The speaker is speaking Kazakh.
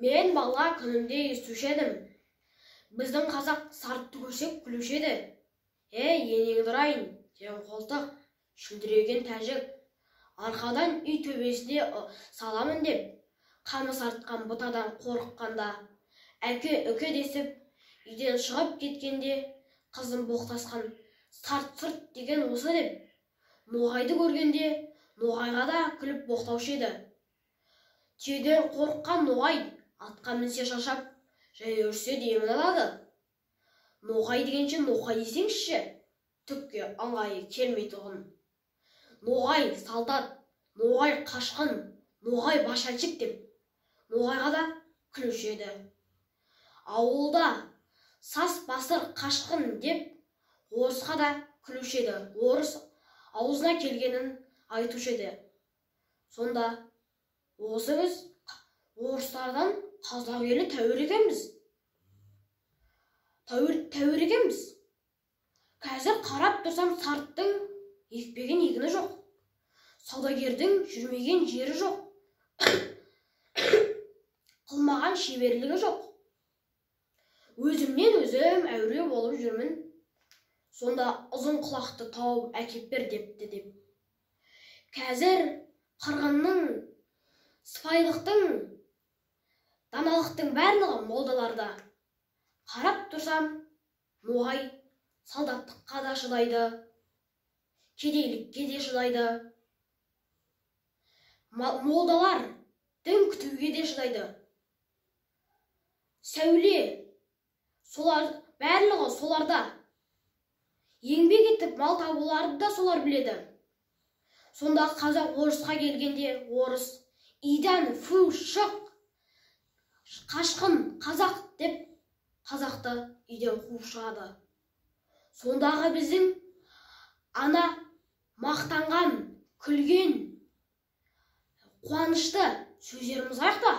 Мен бала күнімде естуші едім. Біздің қазақ сартты көрсек күлуші еді. Ей, енеңді ұрайын, тең қолтық, шүлдіреген тәжік, арқадан үй төбесіне саламын деп, қамыс артқан бұтадан қорыққанда, әке үке десіп, үйден шығып кеткенде, қызым боқтасқан сарт-сұрт деген осы деп, ноғайды көргенде ноғайға да күліп боқтаушы еді. Түйеден қорыққан ноғай атқа мінсе шаршап, жаяу жүрсе демін алады. Ноғай дегенше ноқай десеңізші, түкке ыңғайы келмейтұғын. Ноғай солдат, ноғай қашқын, ноғай башальчик деп ноғайға да күлуші еді. Ауылда сас басыр қашқын деп орысқа да күлуші еді. Орыс аузына келгенін айтушы еді. Сонда осы біз орыстардан қазақ елі тәуір екенбіз. Тәуір екенбіз. Қазір қарап тұрсам сарттың екпеген егіні жоқ. Саудагердің жүрмеген жері жоқ. Қылмаған шеберлігі жоқ. Өзімнен өзім әуре болып жүрмін. Сонда ұзын құлақты тауып әкеп бер депті деп. Қазір қырғынның, сыпайылықтың, даналықтың барлығы молдаларда. Қарап тұрсам, ноғай солдаттыққа да шыдайды, кедейлікке де шыдайды. Молдалар дін күтуге де шыдайды. Сәуле, солар, барлығы соларда. Еңбек етіп мал табуларды да солар біледі. Сонда қазақ орысқа келгенде орыс идан фу шық, қашқын қазақ деп қазақты үйден қуып шығады. Сондағы біздің ана мақтанған, күлген, қуанышты сөздеріміз қаяқта?